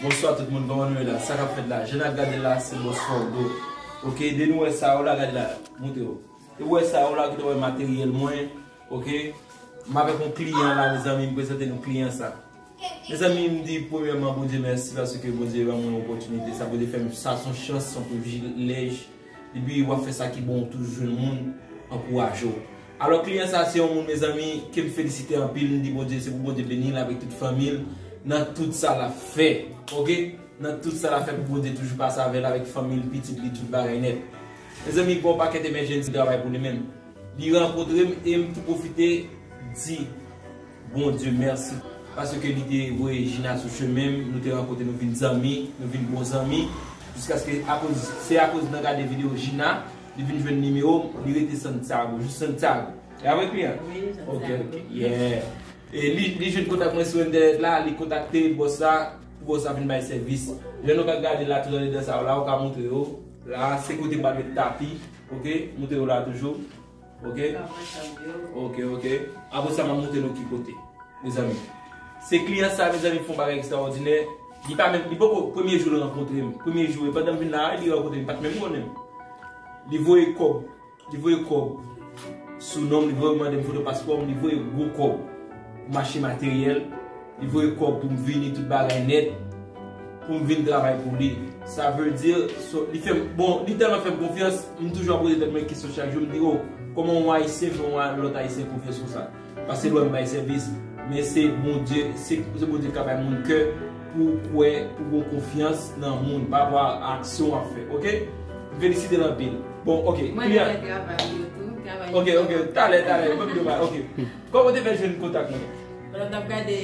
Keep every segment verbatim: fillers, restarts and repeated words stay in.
Bonswa tout moun, kòman nou ye la? Sa k ap fèt la? Jan n ap gade la, se Bòs Fordo. Ok, de nou wè sa yo la, gade la, montre yo. Depi w wè sa yo la, ki te wè materyèl mwen, ok? M avèk yon kliyan la, mezanmi, m prezante nou kliyan sa. Mezanmi, m di premyèman Bondye mèsi paske Bondye ban mwen yon opòtinite. Sa Bondye fè m, sa se yon chans, se yon privilèj. Depi w ap fè sa ki bon, w toujou jwenn moun ankouraje w. Alò, kliyan sa se yon moun, mezanmi, ke m felisite anpil. M di Bondye, se pou Bondye beni l avèk tout fanmi l nan tout sa l ap fè. Ok? Nan tout sa l ap fè pou Bondye toujou pase avè l, avèk fanmi l, pitit li, tout bagay nèt. Mezanmi, gen yon pakèt emergency travay pou li menm. Li rankontre m e m tou pwofite di Bondye mèsi. Paske li te voye Gina sou chemen m, nou te rankontre, nou vin zanmi, nou vin bon zanmi. Jiskaske akoz, se akoz nan gade videyo Gina, li vin jwenn nimewo m, li rete Santiago, jis Santiago. E avèk li an? Wi, Santiago. Ok, ok. Yeah. E li, li jwenn kontak mwen sou entènèt la, li kontakte bòs la, pou bòs la vin bay sèvis. Jan nou ka gade la, tout andedan sa yo la, ou ka montre yo. La, se kote m pral met tapi, ok? Montre yo la toujou. Ok? Ok, ok. Apre sa, m ap montre nou ki kote, mezanmi. Se kliyan sa, mezanmi, fè yon bagay ekstraòdinè. Li pa menm, li poko, premye jou l rankontre m. Premye jou, e pandan m vin la, li rankontre m, li pa t menm konnen m. Li voye kòb, li voye kòb sou non m, li voye mande m foto paspò m, li voye gwo kòb pou m achte materyèl, li voye kòb pou m vini, tout bagay nèt, pou m vin travay pou li. Sa vle di, so, li fè m, bon, li tèlman fè m konfyans, m toujou ap poze tèt mwen kesyon chak jou, m di, oh, kòman yon Ayisyen fè yon lòt Ayisyen konfyans konsa? Paske lè m bay sèvis, men se Bondye, se, se Bondye k ka bay moun kè pou w kwè, pou w gen konfyans nan moun, pa rapò a aksyon w ap fè, ok? M felisite l anpil. Bon, ok, mwen kliyan. Mwen travay yo tou, travay yo tou. Ok, ok, talè, talè, ban m de mal, ok. Kòman w te fè jwenn kontak mwen? Pandan m t ap gade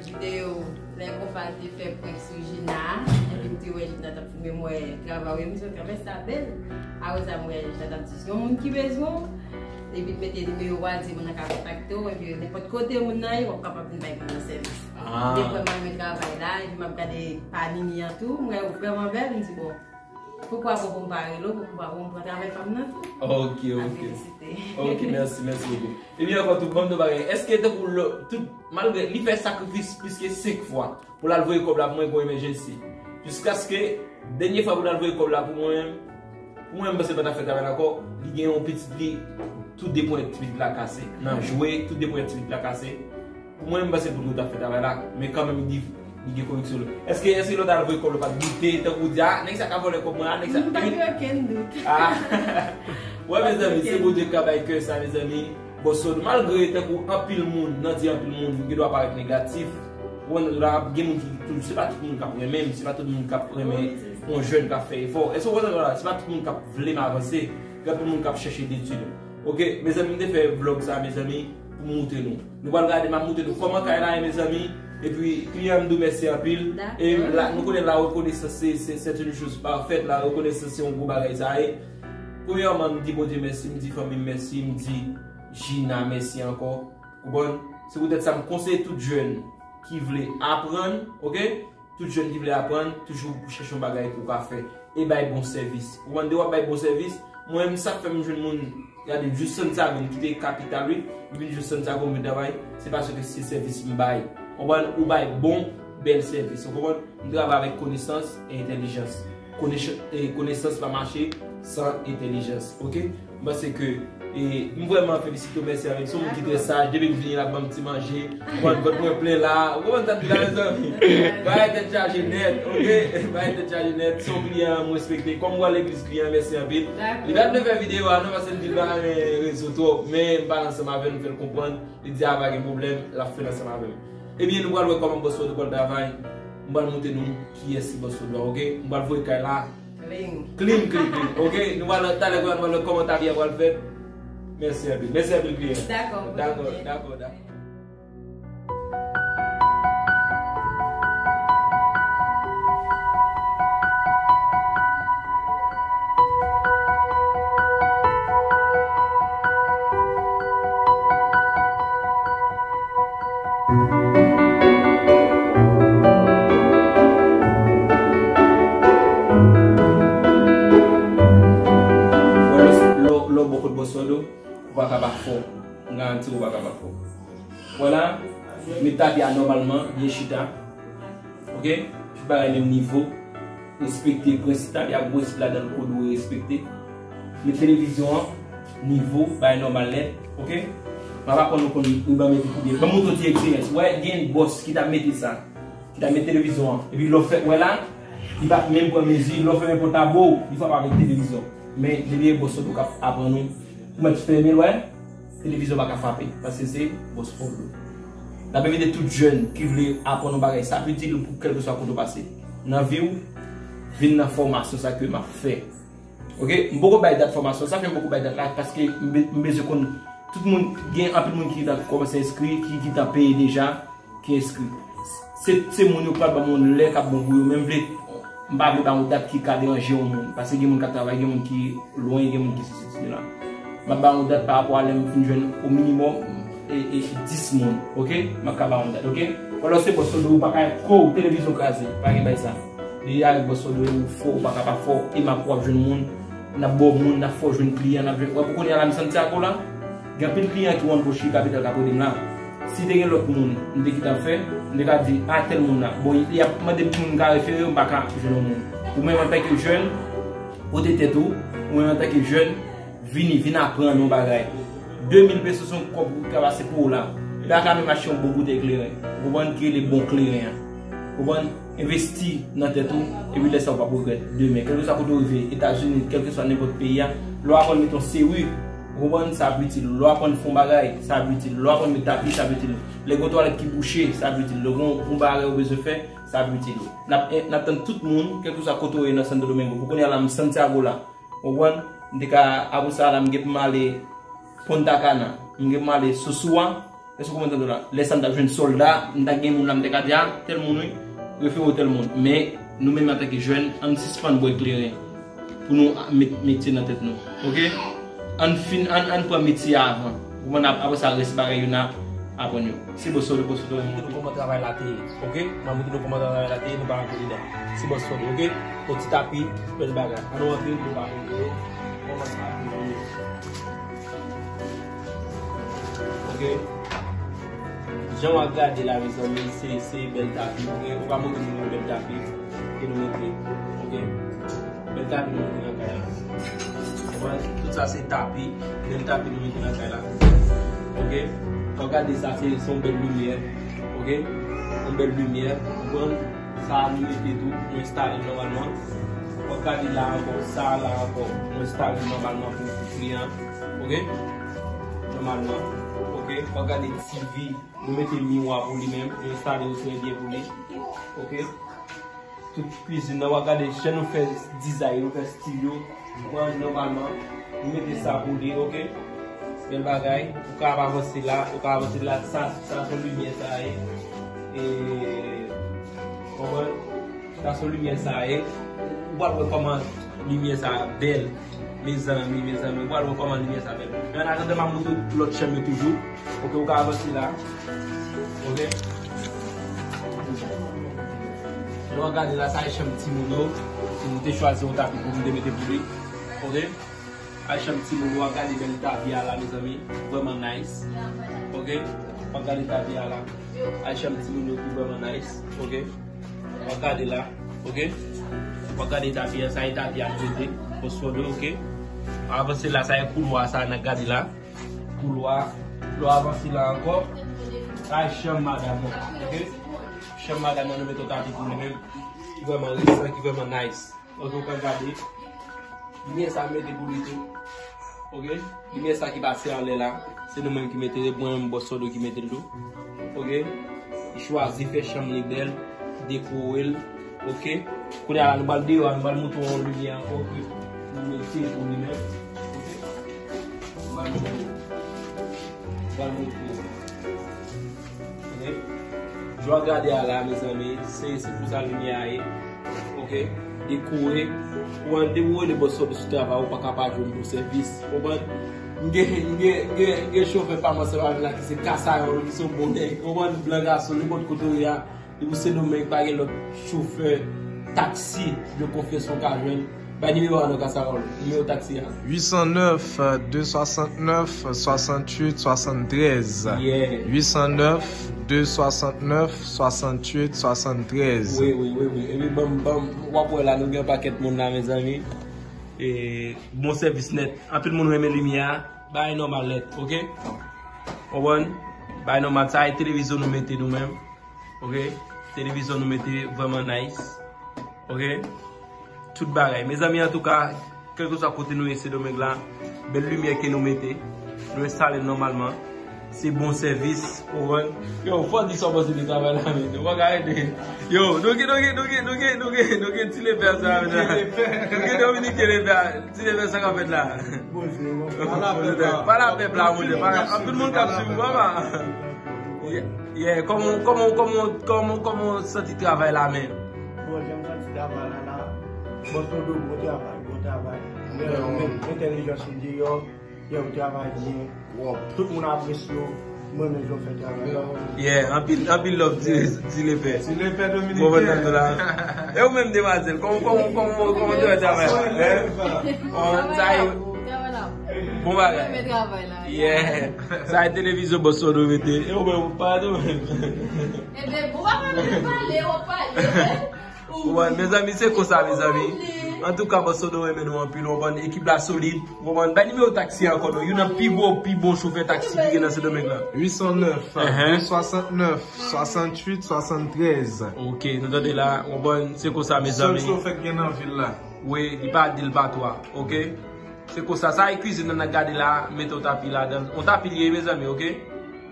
videyo lè konpa te fè prank sou Gina, epi m te wè Gina t ap filme m, wè travay yo, m di, ok, anben sa bèl. Apre sa, m wè Gina t ap di, yon moun ki bezwen w, epi l mete nimewo a, di moun nan ka kontakte w, epi nenpòt kote moun nan ye, w ap kapab vin bay moun nan sèvis. Ah. M te vrèman renmen travay la, epi m ap gade pa Nini an tou, m wè yo vrèman bèl, m di, bon, poukwa pa pou m pa rele w, poukwa pa pou m pran travay pa m nan tou? Ok, ok. A felisite. Ok, mèsi, mèsi bokou. Epi ankò tou, ban m di w bagay. Èske tankou lè, tout, malgre li fè sakrifis plis ke senk fwa pou l al voye kòb la pou mwen, gon emergency. Jiskaske dènye fwa pou l al voye kòb la pou mwen, pou mwen, m panse l pa t ap fè travay la ankò, li gen yon pitit li, tout de ponyèt ti pitit la kase. Nan jwe, tout de ponyèt ti pitit la kase. Pou mwen, m panse pou l t ap fè travay la, men kanmenm li, li gen konviksyon l. Èske, èske lè w t al voye kòb la, w pa t doute, tankou w di, ah, nèg sa ka vòlè kòb mwen, ah, nèg sa. M pa gen okenn dout. Ah. Wè, mezanmi, se Bondye k ka bay kè sa, mezanmi. Bon, so, malgre tankou anpil moun, nan di anpil moun, gen dwa parèt negatif. Ou konprann, la, gen moun ki toujou, se pa tout moun k ap renmen m, se pa tout moun k ap renmen yon jèn k ap fè efò. Èske w konprann la? Se pa tout moun k ap vle m avanse, gen anpil moun k ap chèche detwi m. Ok, mezanmi, m te fè vlòg sa, mezanmi, pou m montre nou. Nou pral gade, m ap montre nou kòman kay la ye, mezanmi. Epi, kliyan m di w mèsi anpil. E la, nou konnen la reconnaissance, c'est, c'est, c'est une chose parfaite. La reconnaissance, se yon gwo bagay sa ye. Premyèman, m di Bondye mèsi, m di fanmi m mèsi, m di Gina mèsi ankò. Konprann? Se poutèt sa m konseye tout jèn ki vle aprann, ok? Tout jèn ki vle aprann, toujou chèche yon bagay pou w ka fè e bay bon sèvis. Ou konprann, depi w ap bay bon sèvis, mwen menm sa k fè m jwenn moun, gade, jis Santiago, m kite kapital, wi, m vin jis Santiago, m vin travay, se paske se sèvis m bay. Ou konprann, ou bay bon, bèl sèvis. Ou konprann? M travay avèk konesans e entèlijans. Konesans, e konesans pa mache san entèlijans. Ok? M panse ke, e, m vrèman felisite w, mèsi anpil. Se yon moun ki trè saj. Depi m vini la, l ap ban m ti manje. Ou konprann, vant mwen plen la. Ou konprann sa m di la, mezanmi? Bagay tèt chaje nèt, ok? Bagay tèt chaje nèt. Se yon kliyan m respekte. Kòm m wè legliz kliyan, mèsi anpil. Li pa t vle fè videyo a non, paske l di l pa renmen rezo twòp. Men m pale ansanm avè l, m fè l konprann. Li di a pa gen pwoblèm, l ap fè l ansanm avè m. Ebyen, nou pral wè kòman Bòs Fòdo pral travay. M pral montre nou kiyès ki Bòs Fòdo a, ok? M pral voye kay la. Clean. Clean, clean, clean, ok? Nou pral, talè, nou pral wè kòman tapi a pral fèt. Mèsi anpil. Mèsi anpil, kliyan. Dakò, dakò, dakò, dakò. Lè w bò kot Bòs Fòdo, ou pa ka pa fò. M garanti w, ou pa ka pa fò. Vwala, met tapi a nòmalman, byen chita. Ok? Bagay menm nivo, respekte prensip la, y ap gwo prensip ladan l, kòd ou respekte. Men televizyon an, nivo, bagay nòmal nèt, oke? M ap aprann nou konn ruban mete kou byen. Ban m montre w ti eksperyans. Wè, gen bòs ki t ap mete sa, ki t ap mete televizyon an. Epi lè w fè, wè la, li pa t menm pran mezi, lè w fèmen pòt la, bow, li frape avèk televizyon. Men, depi e bòs Sodo k ap aprann ou, ou mèt fèmen l, wè, televizyon pa ka frape, paske se bòs Sodo. N ap envite tout jèn ki vle aprann yon bagay, sa itil pou kèlkeswa kote w pase nan vi w, vin nan fòmasyon sa ke m ap fè. Oke, m poko bay dat fòmasyon sa, fè m poko bay dat la, paske m be-, m bezwen konn tout moun, gen anpil moun ki gentan kòmanse enskri, ki gentan peye deja, ki enskri. Se, se moun yo pral ban m yon lè k ap bon pou yo, men m vle, m pa vle ba yon dat ki ka deranje yon moun, paske gen moun k ap travay, gen moun ki lwen, gen moun ki sesi, sesi la. M ap ba yon dat pa rapò a lè m fin jwenn o minimòm, e, e, dis moun, oke? M ap ka ba yon dat, oke? Alò se bòs Sodo, ou pa ka kou, televizyon kraze, pa gen bay sa. Li avèk bòs Sodo, ou fò, ou pa ka pa fò, e m ap w ap jwenn moun, n ap ba w moun, n ap fè w jwenn kliyan, n ap jwenn, wè, pou kounye a la, m Santiago la, gen anpil kliyan ki wè m pou Chili Capital k ap rele m la. Si te gen lòt moun, m te gentan fè, m te ka di, a tèl moun la. Bon, y ap mande m ki moun m ka refere yo, m pa ka jwenn yon moun. Ou menm antanke jèn, pote tèt ou, ou menm antanke jèn, vini, vin aprann yon bagay. De mil peso se yon kòb ou ka pase pou ou la. Li pa ka menm achte yon bon boutèy kleren. Ou konprann ki rele bon kleren an. Ou konprann? Envesti nan tèt ou, epi lè sa ou p ap regrèt demen. Kèlkeswa kote ou rive, Etazini, kèlkeswa nenpòt peyi a, lè w aprann met yon seri, ou konprann, sa ap itil ou. Lè w aprann fè yon bagay, sa ap itil ou. Lè w aprann met tapi, sa ap itil ou. Lè gen yon twalèt ki bouche, sa ap itil ou. Lè gen yon bagay ou bezwen fè, sa ap itil ou. N ap, n ap tann tout moun, kèlkeswa kote ou ye nan Santo Domingo. Pou kounye a la, m Santiago la. Ou konprann? M te ka, apre sa la, m gen pou m ale Punta Cana. M gen pou m ale Sosua. Èske w konprann tande la? Lè sa m t ap jwenn sòlda, m ta gen moun la, m te ka di, a, tèl moun wi, refere w tèl moun. Men, nou menm antanke jèn, ann sispann bwè kleren pou nou met metye nan tèt nou. Oke? Ann fin, ann, ann pran metye a avan. Ou konprann? Ap-, apre sa, rès bagay yo n a aprann yo. Se bòs Sodo, bòs Sodo. Mwen montre nou kòman travay la te ye, oke? Mwen montre nou kòman travay la te ye, nou pa rantre dedan. Se bòs Sodo, oke? Yon ti tapi, bèl bagay. Ann nou rantre, nou pa rantre yo. Kòman sa ap ye? Oke? Jan w ap gade la, mezanmi, se, se bèl tapi, oke? Ou ka montre nou yon bèl tapi ke nou mete, oke? Bèl tapi nou mete nan kay la. Konprann? Tout sa se tapi, bèl tapi nou mete nan kay la. Oke? W ap gade sa, se, se yon bèl limyè, oke? Yon bèl limyè, konprann? Sa a nou mete tou, nou enstale nòmalman. W ap gade la ankò, sa a la ankò, nou enstale nòmalman pou, pou kliyan. Oke? Nòmalman. Oke? W ap gade T V, nou mete miwa pou li menm, nou enstale yo trè byen pou li. Oke? Tout kwizin nan, w ap gade jan nou fè dizay, nou fè stil yo. Bon, nòmalman, nou mete sa pou li, oke? Bèl bagay. Ou ka ap avanse la, ou ka avanse la. Sa, sa se limyè sa ye. E, konprann? Sa se limyè sa ye. Ou pral wè kòman limyè sa bèl. Mezanmi, mezanmi, ou pral wè kòman limyè sa bèl. Men an atandan, m ap montre w lòt chanm yo toujou. Oke, ou ka avanse la. Oke. Lè w ap gade la, sa e chanm timoun yo. Si nou te chwazi yon tapi pou nou te mete pou li. Oke. A chanm timoun yo, w ap gade bèl tapi a la, mezanmi. Vrèman nice. Oke. W ap gade tapi a la. A chanm timoun yo ki vrèman nice. Oke. W ap gade la. Oke. W ap gade tapi a, sa e tapi a nou mete. Bòs Sodo, oke. Avanse la, sa e koulwa sa n ap gade la. Koulwa. Lè w avanse la ankò. Sa e chanm madanm nan. Oke. Chanm madanm nan nou mete yon tapi pou li menm. Ki vrèman resan, ki vrèman nice. Oke, ou ka gade. Limyè sa mete pou li tou. Oke? Limyè sa ki pase anlè la, se nou menm ki mete l, mwen menm bòs Sodo ki mete l tou. Oke? Li chwazi fè chanm li bèl, dekore l. Oke? Kounye a la, nou pral deyò a, nou pral montre w yon limyè ankò ke nou mete pou li menm. Oke? Nou pral montre w. Nou pral montre w. Oke? Jan w ap gade a la, mezanmi, se, se pou sa limyè a ye. Oke? Dekore. Ou an, depi w rele bòs Sodo sou travay, ou pa ka pa jwenn bon sèvis. Konprann? M gen, m gen, m gen, m gen chofè pa m ansanm avè l la ki se Kasayon, ki se yon bon nèg. Konprann? Blan gason, nenpòt kote w ye a, depi w Sendomeng, pa gen lòt chofè taksi de konfyans ou ka jwenn. Bay nimewo a non, Kasawòl. Nimewo taksi a. Uit san nèf, de swasantnèf, swasanntuit, swasanntrèz. Yeah. Uit san nèf, de swasantnèf, swasanntuit, swasanntrèz. Wi, wi, wi, wi. Epi banm, banm, w ap wè la, nou gen pakèt moun la, mezanmi. E, bon sèvis nèt. Anpil moun renmen limyè a. Bagay nòmal nèt, oke? Konprann? Bagay nòmal. Sa e televizyon nou mete nou menm. Oke? Televizyon nou mete vrèman nice. Oke? Tout bagay. Mezanmi, antouka, kèlkeswa kote nou ye Sendomeng la, bèl limyè ke nou mete, nou enstale nòmalman. Se bon sèvis, ou konprann? Yo, fò di sa w panse de travay la, men. Ou pa ka rete. Yo, nou gen, nou gen, nou gen, nou gen, nou gen, nou gen ti lepè sa, men. Nou gen Dominique Lepè. Ti lepè, sa k ap fèt la? Bonjou, bonjou. Pale a pèp la. Pale a pèp la, monchè. Anpil moun k ap swiv ou, papa. Yeah, yeah. Kòman, kòman, kòman, kòman, kòman w santi travay la menm? Bon, jan m santi travay la, la. Bòs Rodo, bon travay, bon travay. Men, men, entèlijans ou deyò, yeah, ou travay byen. Tout moun apresye w. Mwen menm, jan w fè travay la. Yeah, anpil, anpil love, ti, ti lepè. Ti lepè dominiken. Bon, mwen tann la. E ou menm, demwazèl, kòman, kòman, kòman, kòman te wè travay la? Hein? Bon, sa e bon bagay. Yeah. Sa e televizyon bòs Rodo mete. E ou menm, ou pa tou menm. Ebyen, bon, pa pale, w ap pale. Ou wè, mezanmi, se konsa, mezanmi. Antouka, bòs Rodo renmen nou anpil, ou konprann, ekip la solid, ou konprann. Bay nimewo taksi ankò, non. Youn nan pi gwo, pi bon chofè taksi ki gen nan Sendomeng la. Uit san nèf, de swasantnèf, swasanntuit, swasanntrèz. Oke, nou tande la, ou konprann, se konsa, mezanmi. Sèl chofè k gen nan vil la. Wi, li pa di l pa twa, oke? Se konsa, sa e kwizin nan n ap gade la, mete yon tapi ladan l. Yon tapi li ye, mezanmi, oke?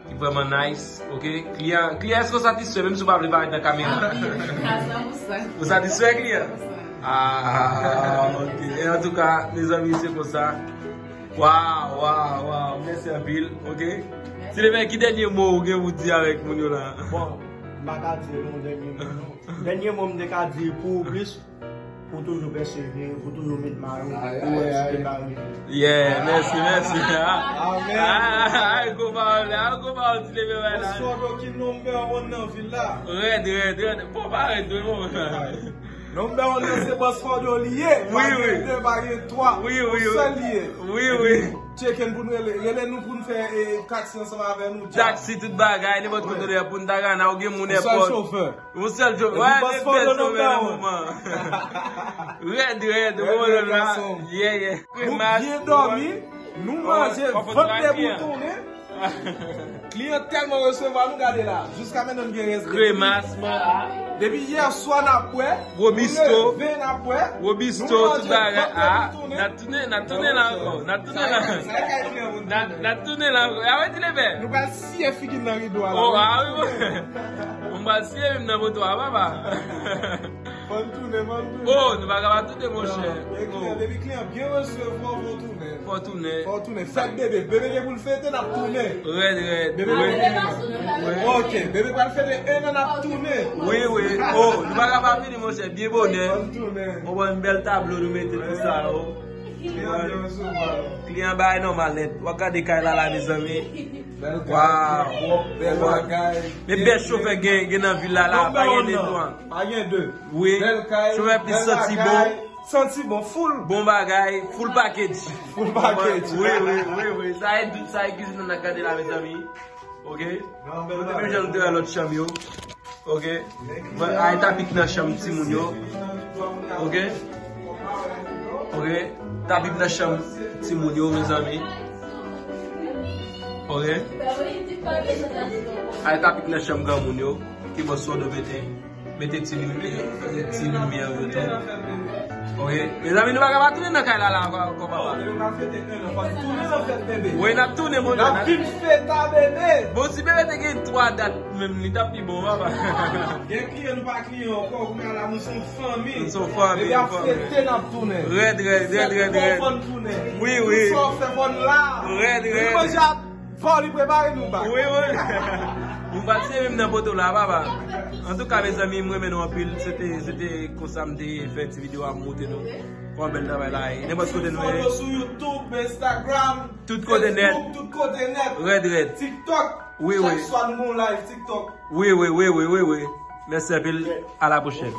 Ki vrèman nice, oke? Kliyan, kliyan, èske w satisfè, menm si w pa vle parèt nan kamera? Anpil, a san pousan. Ou satisfè, kliyan? San pousan. Ah, oke. E antouka, mezanmi, se konsa. Waw, waw, waw. Mèsi anpil, oke? Mèsi. Ti Lepè, ki dènye mo ou gen pou di avèk moun yo la? Bon, m pa ka di yon dènye mo, non. Dènye mo m te ka di pou ou plis, pou toujou pèsevere, pou toujou met mayo, pou wè si te ka rive. Yeah, mèsi, mèsi. Amèn. Ah, ah, gwo pawòl la, gwo pawòl, Ti Lepè bay la. Bòs Rodo ki number one nan vil la. Rèd, rèd, rèd. Bon, pa rèd, wi, bon. Number one nan se Bòs Rodo li ye. Wi, wi. Pa gen de, pa gen twa. Wi, wi, wi. Yon sèl li ye. Wi, wi. Epi, tcheke n pou n rele. Rele nou pou n fè, eh, taksi ansanm avè nou. Taksi, tout bagay, nenpòt kote w ye, Punta Cana, ou gen moun èpòt. Yon sèl chofè. Yon sèl chofè. Epi Bòs Rodo nan moman. Rèd, rèd, rèd, rèd, gason. Yeah, yeah. Nou byen dòmi, nou manje, vant debout tounen. Kliyan tèlman resevwa nou, gade la. Jiska mentnan n gen rès de. Kremas, man. Depi yè swa n ap bwè. Robisto. Nou leve n ap bwè. Robisto, tout bagay. N ap tounen, n ap tounen la ankò. N ap tounen la. N ap, n ap tounen la ankò. A wè, Ti Lepè. Nou pral siye figi n nan rido a la. Oh, ah wi, bon. M pral siye menm nan poto a, papa. Fò n tounen, fò n tounen. Oh, nou pa ka pa tounen, monchè. Depi kliyan byen resevwa w, fò w tounen. Fò w tounen. Fò w tounen. Fèt bebe. Bebe gen pou l fete, n ap tounen. Rèd, rèd. Bebe pral fete. Ok, bebe pral fete en an, n ap tounen. Wi, wi. Oh, nou pa ka pa vini, monchè. Byen bonè. Fò n tounen. Ou wè yon bèl tablo nou mete konsa, oh. Kliyan byen resevwa nou. Kliyan bay nòmal nèt. W ap gade kay la, la, mezanmi. Bèl kay, pwòp, bèl bagay. Men bèl chofè gen, gen nan vil la, la, pa gen de twa. Pa gen de. Wi. Bèl kay, chofè plis bèl santi bon. Santi bon, full. Bon bagay, full package. Full package. Wi, wi, wi, wi. Sa e, sa e kwizin nan n ap gade la, mezanmi. Ok? Menm jan nou te wè lòt chanm yo. Ok? Ay, tapik nan chanm timoun yo. Ok? Ok? Tapik nan chanm timoun yo, mezanmi. Ok? Ay, tapik nan chanm granmoun yo. Ki bòs Rodo mete. Mete ti limyè, ti limyè yo tou. Ok. Mezanmi, nou pa ka pa tounen nan kay la, la, ankò, ankò, papa. Wi, n ap tounen, monchè. N ap vin fete, bebe. Bon, si bebe te gen twa dat, menm, li t ap pi bon, papa. Gen kliyan, nou pa kliyan ankò, kounye a la, nou se yon fanmi. Nou se yon fanmi, yon fanmi. Bebe ap fete, n ap tounen. Rèd, rèd, rèd, rèd, rèd. Fò n tounen. Wi, wi. Tout sa w fè, fò n la. Rèd, rèd. Manje ap Fò li prepare nou bak. Wi, wi. Nou pral siye menm nan poto la, papa. Antouka, mezanmi, m renmen nou anpil. Se te, se te konsa m te fè ti videyo a, m montre nou kòman bèl travay la ye. Nenpòt kote nou ye. Fòlo sou YouTube, Instagram, tout kote nèt. Facebook, tout kote nèt. Rèd, rèd. TikTok. Wi, wi. Chak swa nou gon live TikTok. Wi, wi, wi, wi, wi, wi. Mèsi anpil. A la pwochèn.